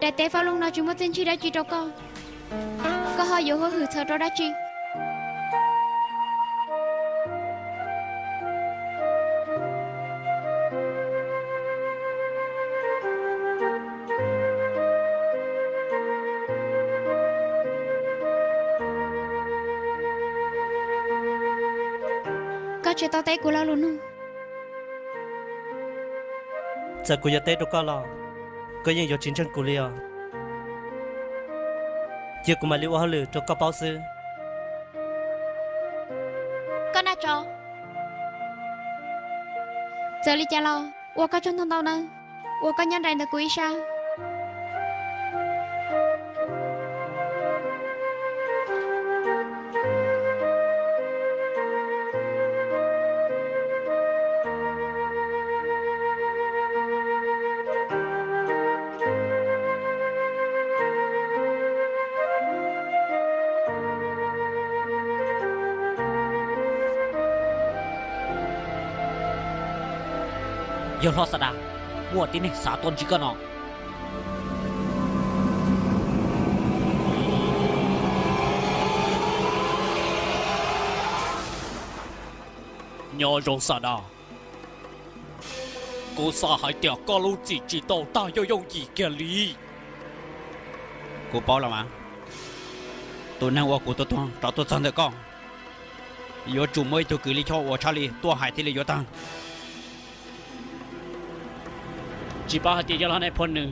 Daim teb faj loog no tsis muaj txiaj ntsig dab tsi rau koj, koj ho yuav hwj hwm txhawm rau dab tsi? Koj tsis tau teb kuv lo lus nug. Txawm kuv yuav teb rau koj los koj yeej yuav tsis ntseeg kuv li os. Cia kuv mam li ua hauj lwm rau koj paub xwb. Koj naj tsov, txawm li cas los ua koj tsaug ntau ntau nawb, uas koj nyob nraim ntawm kuv ib sab. Yawg hlob Xadas, muaj tib neeg xav tuaj ntsib koj no. Nyob zoo Xadas, kuv xav hais tias koj lub txim tsis tau tag yooj yooj yim kiag li. Kuv paub los mas, tus neeg uas kuv tus tuag rov tuaj txog ntawm koj, yuav tsum muaj ib tug kws li choj uas tshaj li tuaj hais thiaj li yuav tag. Tsis paub hais tias yog los nais phoo nws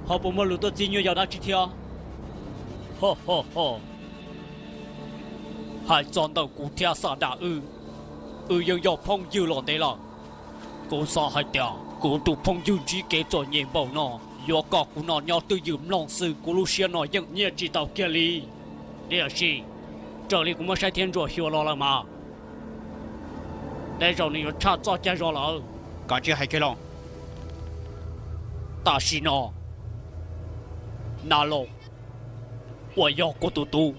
ho puas muaj lus tuaj txib nyuaj yog dab tsi thiab. Ho ho ho, hais txog ntawm kuv thiab Xadas wb, wb yeej yog phooj ywg los ntev lawm. Kuv xav hais tias kuv tus phooj ywg ntsib kev txom nyem npaum no, yuav kom kuv no nyob twj ywm mloog xwb kuv lub siab no yeej nyiaj tsis tau kiag li. Tiam sis raws li kuv muab saib thiab ntsuas xyuas los lawm mas, tej zaum nws yuav tshaj txoj cag zog lawm. Koj tsis hais kiag los. Tam sim no Nas Los uas yog kuv tus tub,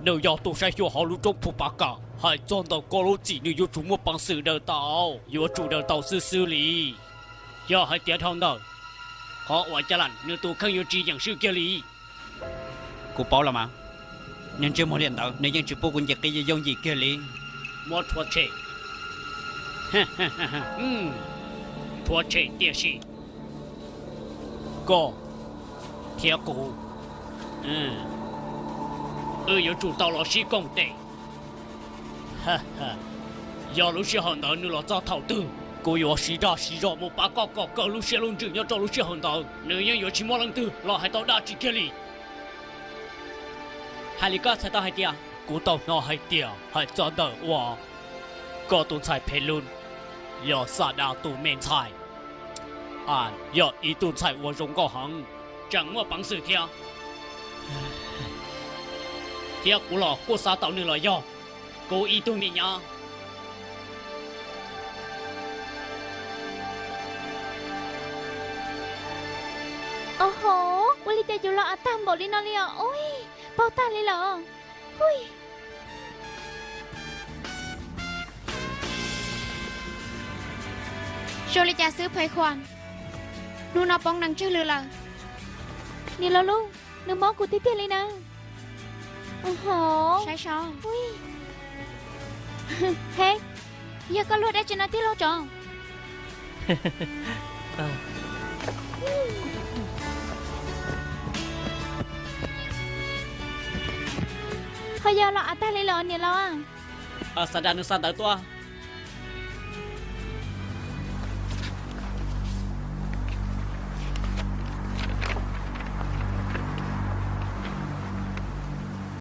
nws yog tus saib xyuas hauv lub roob Phu Pav Kam. Hais txog ntawm koj lub txim nws yuav tsum muaj peev xwm daws tau, yuav tsum daws tau xwb xwb li. Yog hais tias dhau ntawm qhov uas Cas Las nws tus kheej yuav tsis yeem swb kiag li. Kuv paub los mas, niag ntsej muag liam ntawd nws yeej tsis pub kuv nce qib yooj yim kiag li. Muab rhuav tshem. Rhuav tshem tiam sis koj thiab kuv, wb yuav tsum tau los sib koom tes. Yog lub sij hawm ntawd nws los txog thaum twg, kuv yuav siv dag siv zog mus pab koj kom kawg lub siab lub ntsws nyob rau lub sij hawm ntawd. Nws yeej yuav tsis muaj leej twg los hais tau dab tsi kiag li. Hais li koj txhais tau hais tias, kuv tau hnov hais tias hais txog ntawm uas koj tus ntxhais phem lub, yog Xadas tus me ntxhais, yog ib tug ntxhais uas zoo nkauj heev, tseem muaj peev xwm thiab. Thiab kuv los kuj xav tau nws los yog kuv ib tug me nyab. Oho, ua li cas yuav los av tag npaum li no li os? Ui, paug tag li lawm. Ui, zoo li cas xwb Phais Khuam, hnub no poob nees tsawg lwm lawm. Niam laus Luj, nws mob kuv tiag tiag li na. Saib sov. He, yog koj luag dab tsi no tij laug tsov? Ho yog los av tag li los niam laus? Xav das nws xa ntawv tuaj.